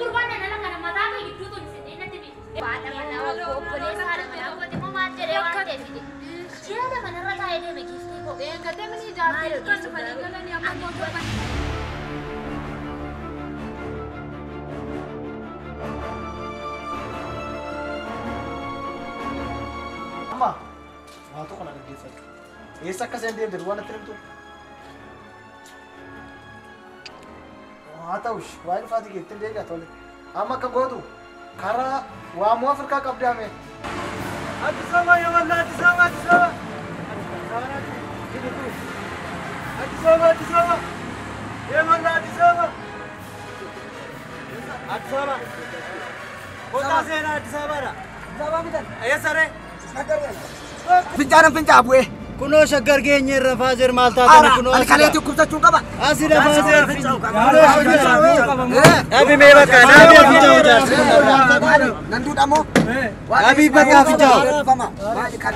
Gurbaan nana kana mataa kee gidduu tun isin natti bi. Haadha manaa obboleessa haadha manaa goote moo maal jedhee waan ta'eef fide. Ji'a 2 narra taa'ee deeme giiftii koo. Eeggatee ijaartee kan dhufanii galanii amma gootu. Amma waa tokko na dhaggeeffadhu. Eessa akka isheen deemte duwwaa natti himtu? Haa ta'ush waa'ee dhufaatii keetti hin deebi'a tole. Amma akka gootu karaa waamuu Afrikaa qabdaame. Addis Ababa የበላ አዲስ አበባ አዲስ አበባ አዲስ አበባ አዲስ አበባ የበላ አዲስ አበባ አዲስ አበባ ቦታ ዜና አዲስ አበባ የሰሬ Fincaanan fincaa bu'ee. Kunoo shaggar geenyeerra faazeer maal taatan kunoo Alkaleetti dhukkubsachuun qaba. Asii faazeer Dhabi mee bakka dhabi fincaa'u jaarsa. Nan duudhamoo. Dhabi bakka fincaa'u. Maali kan.